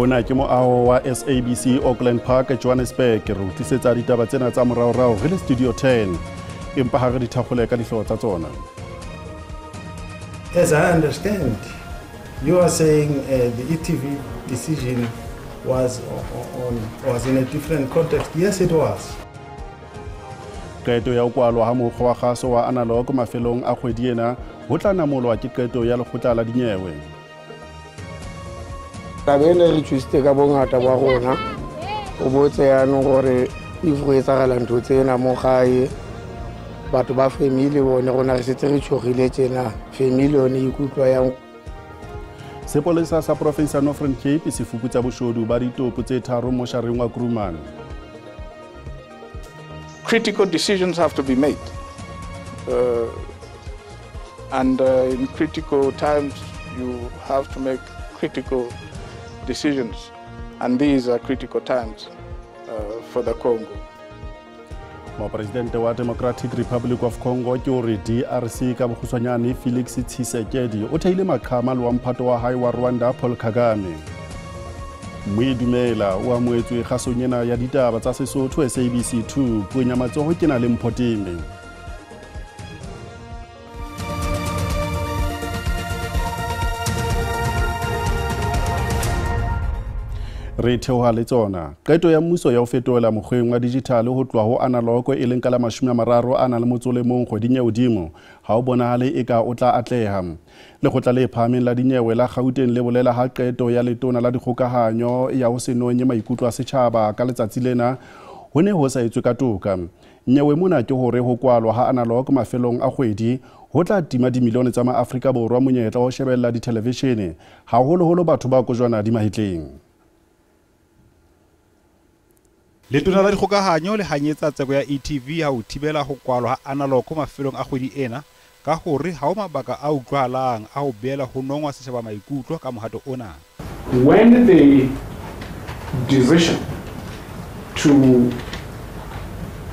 Ona ke moaho wa SABC Auckland Park, Johannesburg. Re o tlisetsa ditaba tsena tsa moraorao re le Studio 10. Empa ha re di thakgole ka dihlooho tsa tsona. As I understand, you are saying the ETV decision was in a different context. Yes, it was. Qeto ya ho kwalwa ha mokgwa wa kgaso wa analog mafelong a kgwedi ena ho tla namolwa ke qeto ya lekgotla la dinyewe. Taba ena re thusitse ka bongata ba rona o botse yanong gore if go etsagala ntho tsena mo gae batho ba family bone rona re setse re tshogile tjena family yone e ikutlwa yang. Sepolesa sa province ya Northern Cape se fuputsa boshodu ba ditopo tse tharo moshareng wa Kuruman. Critical decisions have to be made. And in critical times, you have to make critical decisions. And these are critical times for the Congo. Mopresidente wa Democratic Republic of Congo ke hore DRC ka bokgutshwanyane Felix Tshisekedi o theile maqhama le wa mphato wa hae wa Rwanda Paul Kagame. Moedumela o amohetswe kgasong ena ya ditaba tsa Sesotho SABC 2. Puong ya matsoho ke na le Mpho Teme. Re theoha le tsona. Qeto ya mmuso ya ho fetohela mokgweng wa digital ho tloha ho analog e leng ka la 31 kgweding ya hodimo ha o bonahale eka o tla atleha. Lekgotla le phahameng la dinyewe la Gauteng le bolela ha qeto ya letona la dikgokahanyo ya ho se nonye maikutlo a setjhaba ka letsatsi lena ho ne ho sa etswe ka toka. Nyewe mona ke hore ho kwalwa ha analog mafelong a kgwedi ho tla tima dimilione tsa maAfrika Borwa monyetla wa ho shebella dithelevishene, haholoholo batho ba kojwana di mahetleng. Letona la dikgokahanyo le hanyetsa tseko ya ETV ha ho thibela ho kwalwa ha analog mafelong a kgwedi ena ka hore ha ho mabaka a utlwahalang a ho beela ho nongwa setjhaba maikutlo ka mohato ona. When the decision to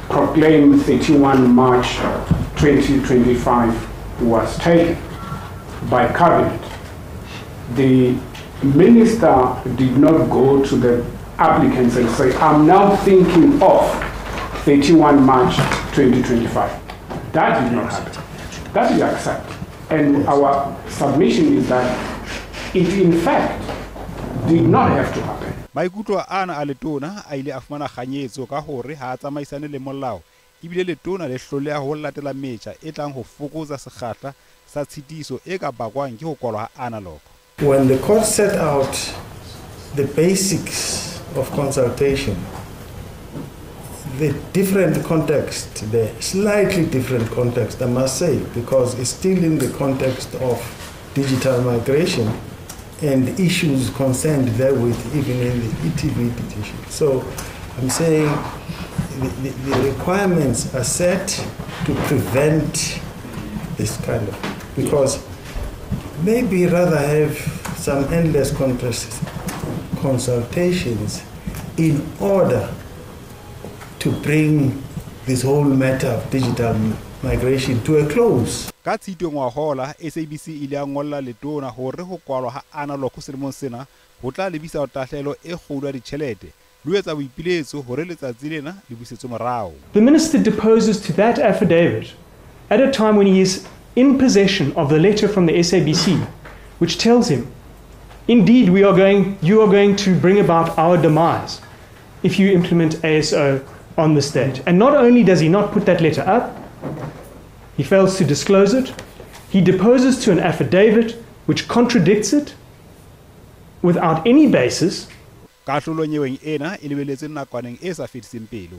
proclaim 31 March 2025 was taken by cabinet, the minister did not go to the applicants and say, I'm now thinking of 31 March 2025. That did not happen. That we accept. And our submission is that it in fact did not have to happen. Maikutlo ana a letona a ile a fumana kganyetso ka hore ha a tsamaisane le molao ebile letona le hloleha ho latela metjha e tlang ho fokotsa sekgahla sa tshitiso e ka bakwang ke ho kwalwa ha analog. When the court set out the basics of consultation, the different context, the slightly different context, I must say, because it's still in the context of digital migration and issues concerned therewith, even in the ETV petition. So I'm saying the requirements are set to prevent this kind of, because maybe rather have some endless consultations in order to bring this whole matter of digital migration to a close. Ka Tshitwe ngwahola SABC ile ya ngolla letona hore ho kwalwa ha analog selemong sena ho tla lebisa ho tahlehelo e kgolo ya ditjhelete le ho etsa boipiletso hore letsatsi lena le busetswe morao. The minister deposes to that affidavit at a time when he is in possession of the letter from the SABC which tells him, indeed, you are going to bring about our demise if you implement ASO on this date. And not only does he not put that letter up, he fails to disclose it. He deposes to an affidavit which contradicts it without any basis. Kahlolo nyeweng ena e lebeletswe nakwaneng e sa fediseng pelo.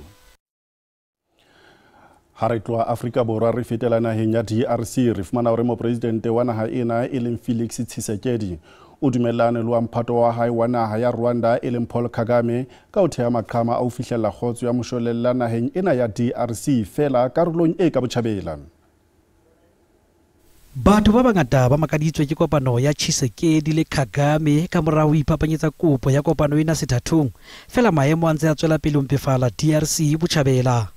Ha re tloha Afrika Borwa re fetela naheng ya DRC, re fumana hore mopresidente wa naha ena e leng Felix Tshisekedi o dumellane le wa mphato wa hae wa naha ya Rwanda e leng Paul Kagame ka ho theha maqhama a ho fihlella kgotso ya moshwelella naheng ena ya DRC fela karolong e ka botjhabela. Batho ba bangata ba makaditswe ke kopano ya Tshisekedi le Kagame ka mora ho iphapanyetsa kopo ya kopano ena sethathong, fela maemo a ntse a tswela pele ho mpefala DRC botjhabela.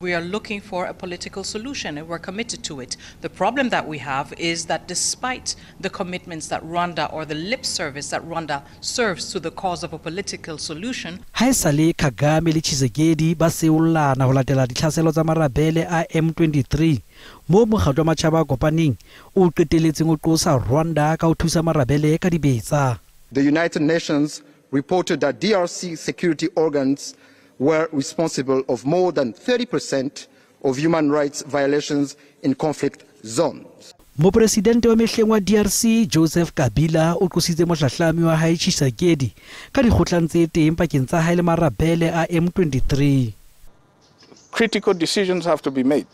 We are looking for a political solution and we're committed to it. The problem that we have is that despite the commitments that Rwanda or the lip service that Rwanda serves to the cause of a political solution. Haesale Kagame le Tshisekedi ba seollana ho latela ditlhaselo tsa marabele a M23 mo mokgatlo wa matjhaba a kopaneng o qeteletseng ho qosa Rwanda ka ho thusa marabele ka dibetsa. The United Nations reported that DRC security organs were responsible of more than 30% of human rights violations in conflict zones. Mopresidente wa mehleng wa DRC Joseph Kabila o qositse mohlahlami wa hae Tshisekedi ka dikgotlang tse teng pakeng tsa hae le marabele a M23. Critical decisions have to be made.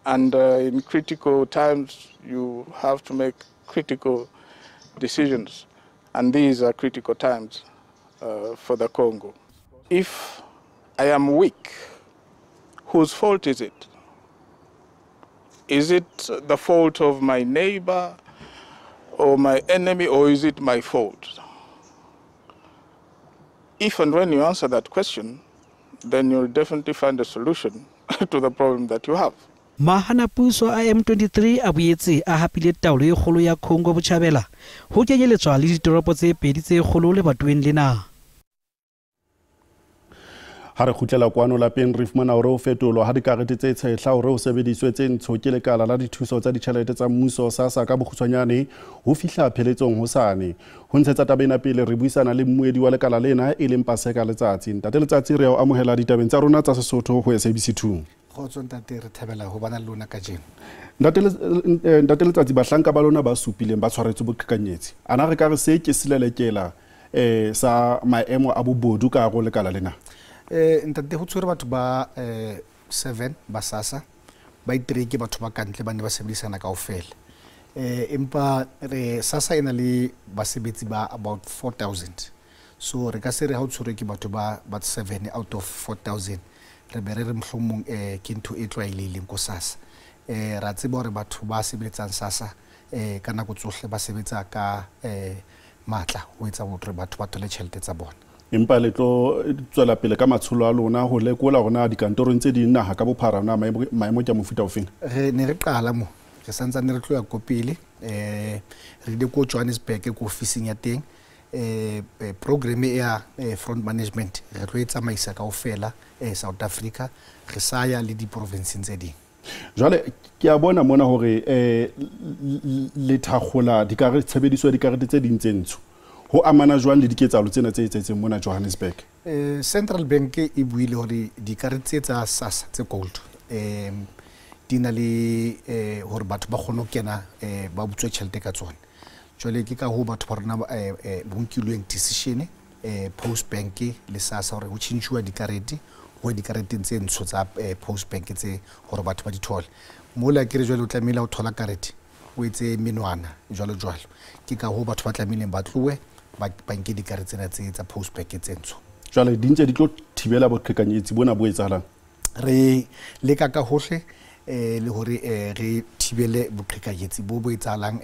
And in critical times you have to make critical decisions, and these are critical times for the Congo. If I am weak, whose fault is it? Is it the fault of my neighbor or my enemy, or is it my fault? If and when you answer that question, then you'll definitely find a solution to the problem that you have. Mahanapuso a M23 a boetse a hapile taolo e kgolo ya Congo Botjhabela ho kenyeletswa le ditoropo tse pedi tse kgolo lebatoweng lena. Ha re kgutlela kwano lapeng re fumana hore ho fetolwa ha dikarete tse tshehla hore ho sebediswe tse ntsho ke lekala la dithuso tsa ditjhelete tsa mmuso SASSA ka bokgutshwanyane ho fihla pheletsong hosane. Ho ntshetsa taba ena pele re buisana le mmuedi wa lekala lena e leng Paseka Letsatsi. Ntate Letsatsi, re a o amohela ditabeng tsa rona tsa Sesotho ho SABC 2. Kgotso ntate, re thabela ho bana le lona kajeno. Ntate Letsatsi, bahlanka ba lona ba supileng ba tshwaretswe boqhekanyetsi. Ana re ka re se ke selelekela sa maemo a bobodu ka hare ho lekala lena? Ntate, ho tshwere batho ba 7 ba SASSA ba itereke batho ba kantle ba ne ba sebedisana kaofela. Empa re SASSA e na le basebetsi ba about 4000. So re ka se re ha o tshwerwe ke batho ba 7 out of 4000 re be re re mohlomong ke ntho e tlwaelehileng ko SASSA. Ra tseba hore batho ba sebeletsang SASSA ka nako tsohle ba sebetsa ka matla ho etsa hore batho ba thole tjhelete tsa bona. Empa le tlo tswela pele ka matsholo a lona ho lekola hore na dikantorong tse ding naha ka bophara na maemo ke a mofuta ofeng? Re ne re qala mo, re santsane re tloya ko pele, re ile ko Johannesburg ko ofising ya teng. Program ya front management re tlo e tsamaisa kaofela South Africa, re sa ya le diprovinseng tse ding. Jwale ke a bona mona hore le thakgola dikarete, tshebediso ya dikarete tse ding tse ntsho ho amana jwang le diketsahalo tsena tse etsahetseng mona Johannesburg? Central Bank e buile hore dikarete tse tsa SASSA tse gold di na le hore batho ba kgone ho kena ba butswe tjhelete ka tsona. Jwale ke ka hoo batho ba rona bonkilweng decision Post Bank le SASSA hore ho tjhentjhuwa dikarete ho dikareteng tse ntsho tsa Post Bank tse hore batho ba di thole. Mola ke re jwale o tlamehile ho thola karete o etse menwana jwalo jwalo. Ke ka hoo batho ba tlamehileng ba tlohe ba nke dikarete tsena tse tsa Post Bank tse ntsho. Jwale di ntse di tlo thibela boqhekanyetsi bona bo etsahalang? Re leka ka hohle le hore re thibele boqhekanyetsi bo bo etsahalang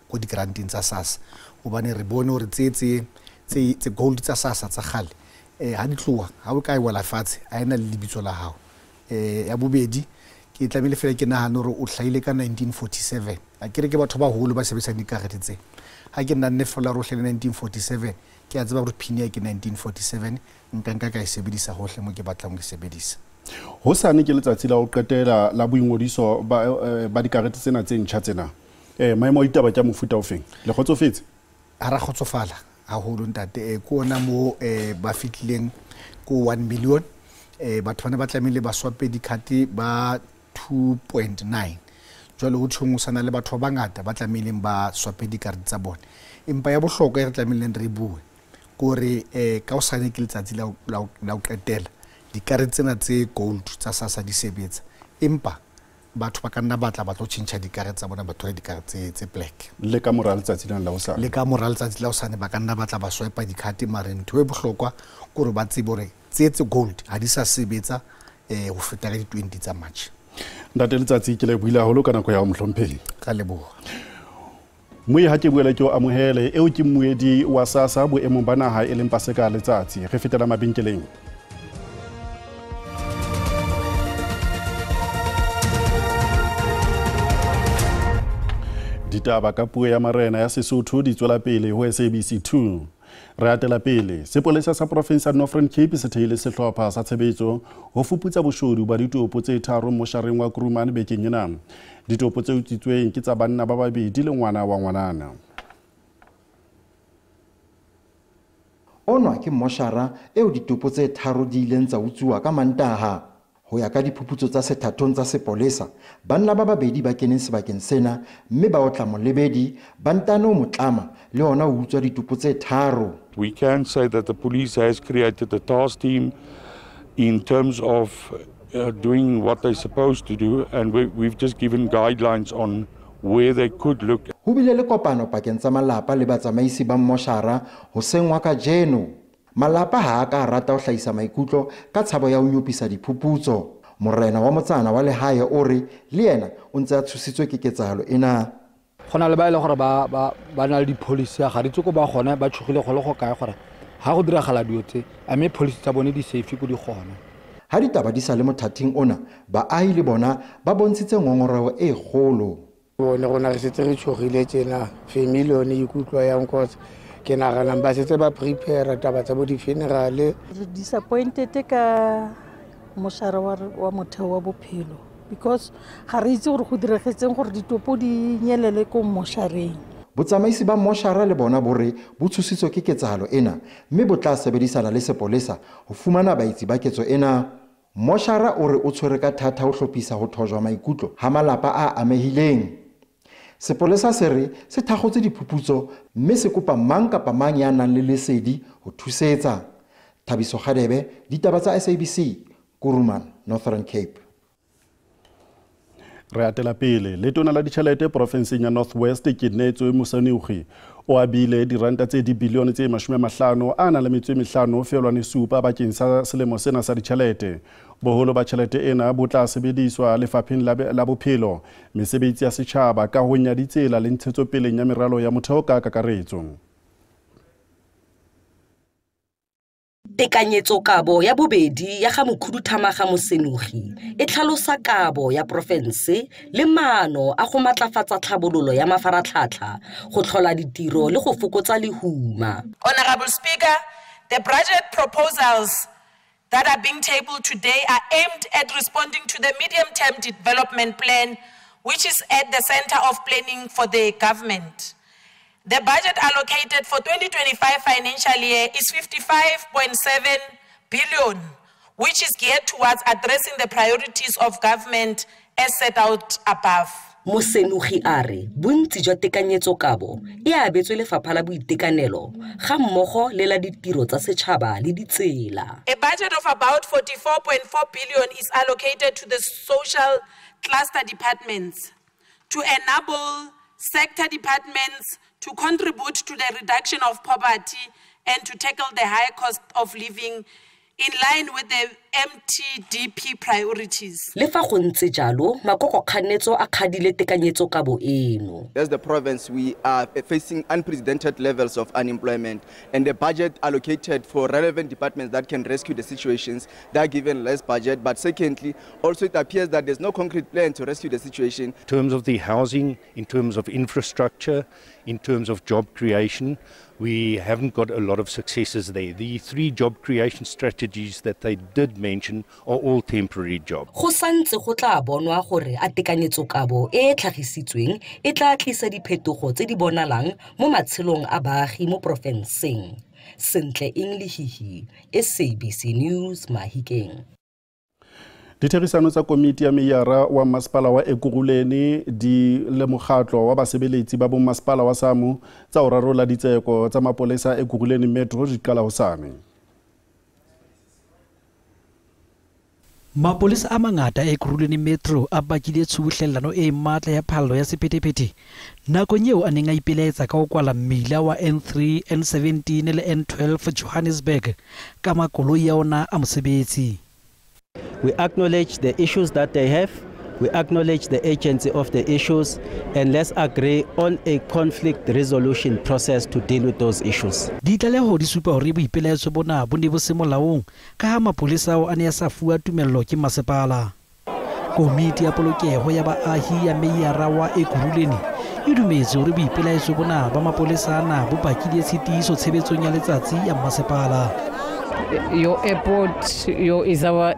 ko digranteng tsa SASSA, hobane re bone hore tse gold tsa SASSA tsa kgale ha di tloha ha o ka e wela fatshe ha ena le lebitso la hao. Ya bobedi ke tlamehile fela ke nahane hore o hlahile ka 1947. A ke re ke batho ba baholo ba sebedisang dikarete tse. Ha ke nna fela hore o hlahile 1947, ke a tseba hore PIN ya ke 1947, nka ka e sebedisa hohle mo ke batlang ho e sebedisa. Hosane ke letsatsi la ho qetela la boingodiso ba dikarete tsena tse ntjha tsena. Maemo a ditaba ke a mofuta ofeng? Le kgotsofetse? Ha ra kgotsofala haholo ntate. Ke ona mo ba fihlileng ko 1 million. Batho bana ba tlamehile ba swape dikhate ba 2.9. Jwale ho tjhong ho sana le batho ba bangata ba tlamehileng ba swape dikarete tsa bona. Empa ya bohlokwa e re tlamehileng re bue ke hore ka hosane ke letsatsi la ho qetela dikarete tsena tse gold tsa SASSA di sebetsa, empa batho ba ka nna batla ba tlo tjhentjha dikarete tsa bona ba thole dikarete tse black. Le ka mora letsatsi la hosane? Le ka mora letsatsi la hosane ba ka nna batla ba swipe dikhate, mare ntho e bohlokwa ke hore ba tsebe hore tse gold ha di sa sebetsa ho feta ka di-20 tsa March. Ntate Letsatsi, ke lebohile haholo ka nako ya ho mohlomphehi. Ka leboha. Moe ha ke buela ke o amohele eo ke mmuedi wa SASSA boemong ba naha e leng Paseka Letsatsi. Re fetela mabenkeleng. Ditaba ka puo ya marena ya Sesotho di tswela pele ho SABC 2. Re atela pele, sepolesa sa province ya Northern Cape se theile sehlopha sa tshebetso ho fuputsa boshodu ba ditopo tse tharo moshareng wa Kuruman bekeng ena. Ditopo tse utswitsweng ke tsa banna ba babedi le ngwana wa ngwanana. Onwa ke moshara eo ditopo tse tharo di ileng tsa utsuwa ka Mantaha. Ho ya ka diphuputso tsa sethathong tsa sepolesa, banna ba babedi ba keneng sebakeng sena mme ba otla molebedi ba ntane ho motlama le hona ho utswa ditopo tse tharo. We can say that the police has created a task team in terms of doing what they're supposed to do, and we've just given guidelines on where they could look. Ho bile le kopano pakeng tsa malapa le batsamaisi ba mmoshara hoseng wa kajeno. Malapa ha a ka rata ho hlahisa maikutlo ka tshabo ya ho nyopisa diphuputso. Morena wa motsana wa lehae o re le yena o ntse a tshositswe ke ketsahalo ena. Go na le ba e le gore ba na le di-policy ga di tsoko ba gone ba tshogile go le go kae gore ha go diragala dilo tse a mme policy tsa bone di safe ko di gone. Ha ditaba di sa le mothating ona, baahi le bona ba bontshitse ngongorego e kgolo. Bone rona re setse re tshogile tjena, family yone e ikutlwa yang cause ke naganang ba setse ba prepare taba tsa bo di-funeral. Re disappointed ka moshara wa motheo wa bophelo because ga re itse gore go diregetseng gore ditopo di nyelele ko moshareng. Botsamaisi ba moshara le bona bo re bo tshositswe ke ketsahalo ena mme bo tla sebedisana le sepolesa ho fumana baetsi ba ketso ena. Moshara o re o tshwere ka thata ho hlophisa ho thojwa maikutlo ha malapa a amehileng. Sepolesa se re se thakgotse diphuputso mme se kopa mang kapa mang ya nang le lesedi ho thusetsa. Thabiso Kgadebe, ditaba tsa SABC, Kuruman, Northern Cape. Re atela pele, letona la ditjhelete porofenseng ya North West ke Neetswe Mosenogi o abile diranta tse dibilione tse 55.57 bakeng sa selemo sena sa ditjhelete. Boholo ba tjhelete ena bo tla sebediswa lefapheng la bophelo, mesebetsi ya setjhaba, kahong ya ditsela le ntshetsopeleng ya meralo ya motheo ka kakaretso. Tekanyetsokabo ya bobedi ya ga mokhuduthamaga Mosenogi e tlhalosa kabo ya porofense le maano a go matlafatsa tlhabololo ya mafaratlhatlha, go tlhola ditiro le go fokotsa lehuma. Honorable Speaker, the budget proposals that are being tabled today are aimed at responding to the medium-term development plan, which is at the center of planning for the government. The budget allocated for 2025 financial year is 55.7 billion, which is geared towards addressing the priorities of government as set out above. Mosenogi a re bontsi jwa tekanyetsokabo e abetswe lefapha la boitekanelo ga mmogo le la ditiro tsa setšhaba le ditsela. A budget of about 44.4 billion is allocated to the social cluster departments to enable sector departments to contribute to the reduction of poverty and to tackle the high cost of living in line with the MTDP priorities. Le fa go ntse jalo, makoko kganetso a kgadile tekanyetsokabo eno. As the province, we are facing unprecedented levels of unemployment, and the budget allocated for relevant departments that can rescue the situations, they are given less budget. But secondly, also it appears that there's no concrete plan to rescue the situation. In terms of the housing, in terms of infrastructure, in terms of job creation, we haven't got a lot of successes there. The three job creation strategies that they did mention are all temporary jobs. Go santse go tla bonwa gore a tekanyetsokabo e e tlhagisitsweng e tla tlisa diphetogo tse di bonalang mo matshelong a baagi mo porofenseng. Sentle Inglehihi, SABC News, Mahikeng. Ditherisano tsa komiti ya meyara wa masepala wa Ekurhuleni di le mokgatlo wa basebeletsi ba bommasepala wa SAMU tsa ho rarolla ditseko tsa mapolesa Ekurhuleni Metro di qala hosane. Mapolesa a mangata Ekurhuleni Metro a bakile tshubuhlellano e matla ya phallo ya sephethephethe nakong eo a neng a ipelaetsa ka ho kwala mmila wa N3, N17 le N12 Johannesburg ka makoloi ya ona a mosebetsi. We acknowledge the issues that they have, we acknowledge the urgency of the issues, and let's agree on a conflict resolution process to deal with those issues. Ditlaleho di supa hore boipelaetso bona bo ne bo se molaong ka ha mapolesa ao a ne a sa fuwa tumello ke masepala. Komiti ya polokeho ya baahi ya meyara wa Ekurhuleni e dumetse hore boipelaetso bona ba mapolesa ana bo bakile tshitiso tshebetsong ya letsatsi ya mmasepala. Your airport is our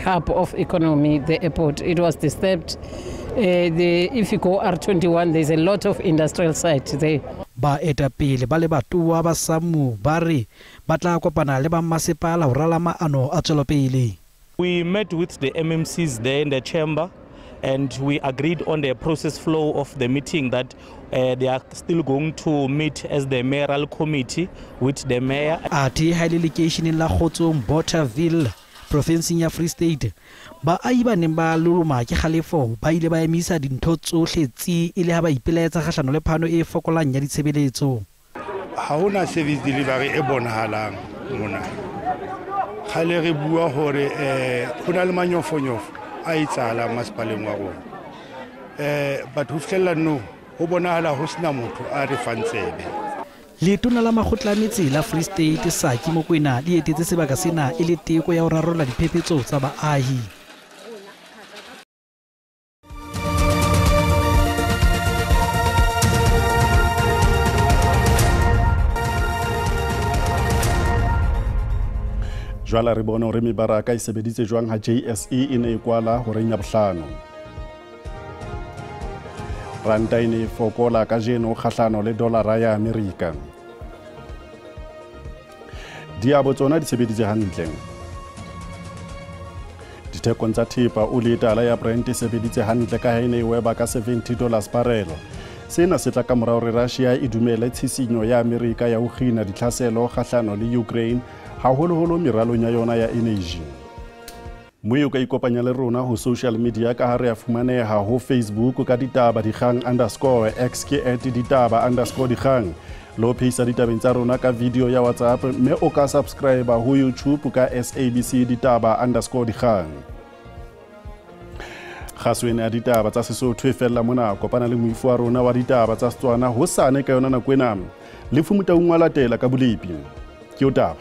hub of economy, the airport. It was disturbed. If you go R21, there's a lot of industrial sites there. Baetapele ba lebatowa ba SAMWU ba re ba tla kopana le ba mmasepala ho rala maano a tswelopele. We met with the MMCs there in the chamber and we agreed on the process flow of the meeting that they are still going to meet as the mayoral committee with the mayor. Athe ha ile lekeisheneng la Kgotsong Bothaville provinseng ya Free State, baahi ba neng ba loloma ke kgalefo ba ile ba emisa dintho tsohle tse e le ha ba ipelaetsa kgahlano le phano e fokolang ya ditshebeletso. Ha hona service delivery e bonahalang mona. Kgale re bua hore ho na le manyofonyofo a etsahalang masepaleng wa rona. But ho fihlella nou ho bonahala ho sena motho a re fang tsebe. Letona la makgotla a metse la Free State Saki Mokoena le etetse sebaka sena e le teko ya ho rarolla diphephetso tsa baahi. Jwale re bone hore mebaraka e sebeditse jwang ha JSE e ne e kwala horeng ya bohlano. Ranta e ne e fokola kajeno kgahlano le dolara ya Amerika. Diabo tsona di sebeditse hantle. Dithekong tsa thepa oli e tala ya Brent e sebeditse hantle ka ha e ne e weba ka $70 barrel. Sena se tla ka mora hore Russia e dumele tshisinyo ya Amerika ya ho kgina ditlhaselo kgahlano le Ukraine, haholoholo meralong ya yona ya energy. Mme o ka ikopanya le rona ho social media ka ha re a fumaneha ho Facebook ka ditaba dikgang underscore x ke at ditaba underscore dikgang. Le ho phehisa ditabeng tsa rona ka video ya WhatsApp, mme o ka subscribe ho YouTube ka SABC ditaba underscore dikgang. Kgaso ena ya ditaba tsa Sesotho e fella mona. Kopana le moifo wa rona wa ditaba tsa Setswana hosane ka yona nako ena. Lefu Motaung wa latela ka bolepi. Ke o taba.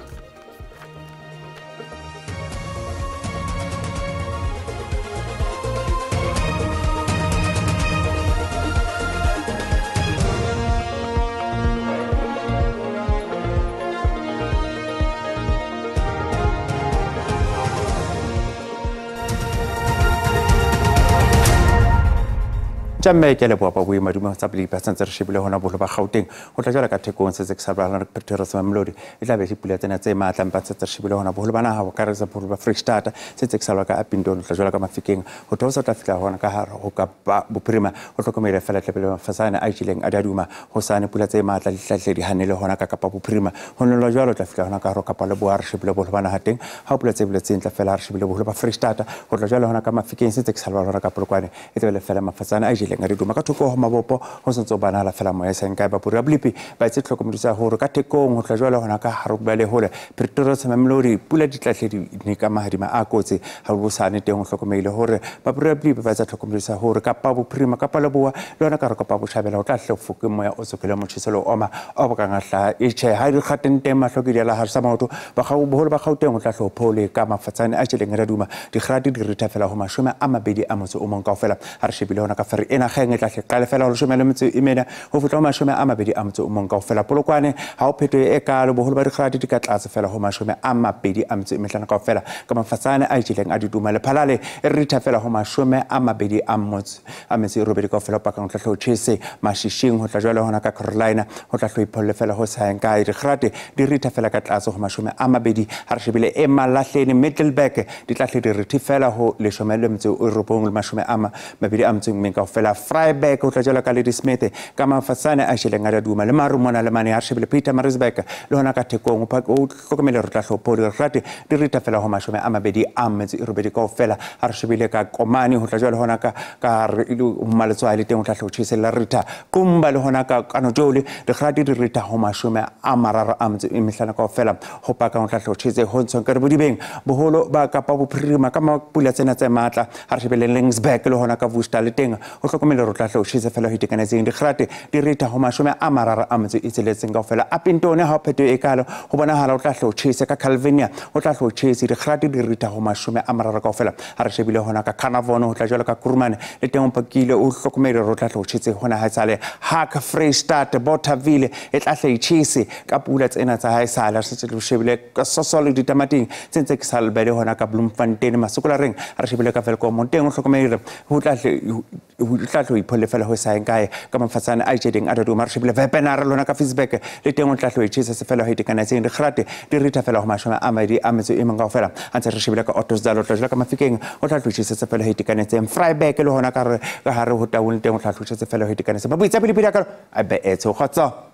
Tjamme ke leboha ba boima duma tsa pele dipersente tse re shebile hona boholo ba Gauteng ho tla jwala ka thekong se se ke sa balana Pretoria sa Mamelodi e tla be le pula tsena tse matla mpa tse re shebile hona boholo ba naha ho ka resa boholo ba Freistata se se ke sa ka Upington ho tla jwala ka Mafikeng ho theosa tla fihla hona ka hare ho ka bophirima ho hlokomele fela tlepele mafasane a itjileng a daduma ho sane pula tse matla di tlahle di hanele hona ka Kapa bophirima ho nolwa jwalo tla fihla hona ka hare Kapa Leboa re shebile boholo ba naha teng ha pula tse boletseng tla fela re shebile boholo ba Freistata ho tla jwala hona ka Mafikeng se se ke sa balana ka Polokwane e tla be le fela mafasane a itjileng a duma ka thoko ho mabopo ho sentse bana la fela moya seng kae ba pura blipi ba itse tlhokomedisa hore ka thekong ho tla jwala hona ka hare ba le hole Pretoria sa Mamelodi pula di tlahle di ne ka mahadima a kotsi ha bo sane teng ho hlokomeile hore ba pura blipi ba itse tlhokomedisa hore Kapa bophirima Kapa Leboa le hona ka re Kapa Botjhabela ho tla hle foke moya o tsokele motjheso le oma o bo ka ngahla e tjhe ha di kgateng teng mahlo ke di la harsa maoto ba ga boholo ba Gauteng ho tla hle phole ka mafatsane a tjeleng re duma digrati di ritha fela ho 21 kaofela ha re shebile hona ka fere ena geng e tla hle qale fela ho 18 ho fihla ho 21 kaofela Polokwane ha o phetho e kalo boholo ba digrati di ka tlase fela ho 25 kaofela ka mafatsane a itjileng a dituma le phalale e ritha fela ho 28 kaofela pakang tla hle chese mashishing ho tla jwale hona ka Carolina ho tla hle ipholle fela ho saeng ka digrati di ritha fela ka tlase ho 20 ha re shebile e Malahleni Middelburg di tla hle di rithe fela ho 19 kaofela Freiburg ho tla jwala ka Ladysmith ka mafatsane a sheleng a duma le marumona le mane a shebile Peter Maritzburg le hona ka thekong o hlokomele re tla hlopho di rate di rita fela ho 28 kaofela ha re shebile ka Komani ho tla jwala hona ka Maletswai le teng ho tla hlotjhese la rita Kumba le hona ka Kanotoli di rate di rita ho 35 kaofela ho paka ho tla hlotjhese ho ntshong ka re bodibeng boholo ba Kapa bophirima ka mapula tsena tse matla ha re shebile Lingsburg le hona ka Worcester le teng ho hlokomele re tla hle o tjhese fela ho itekanetseng. Dikgrate di ritha ho 36 kaofela. Upington ha o pheto e kalo ho bonahala o tla hle o tjhese. Ka Calvinia o tla hle o tjhese, dikgrate di ritha ho 30 kaofela. Ha re shebile hona ka Carnarvon ho tla jwalo ka Kuruman le teng o pakile o hlokomele re tla hle o tjhese hona haesale. Hak Freestart Bothaville e tla hle e tjhese ka pula tsena tsa haesale. Re setse re shebile ka Sosolo ditamating tse ntse ke sa lebele hona ka Bloemfontein Masokolareng. Ha re shebile ka Welkom teng o hlokomele ho tla hle o ipholle fela ho sa eng kae ka mafatsane a itjedeng a dodoma. Re shebile Wepener lona ka Finsburg le teng o tla hle o tjhese se fela ho itekanetseng. Dikgrate di ritha fela ho 21 kaofela. A ntse re shebile ka Ottosdal tla jwalo ka Mafikeng o tla hle o tjhese se fela ho itekanetseng. Vryburg le hona ka hare ho Taung teng o tla hle o tjhese fela ho itekanetseng. Ba buitsa pele pele ka a be etse kgotso.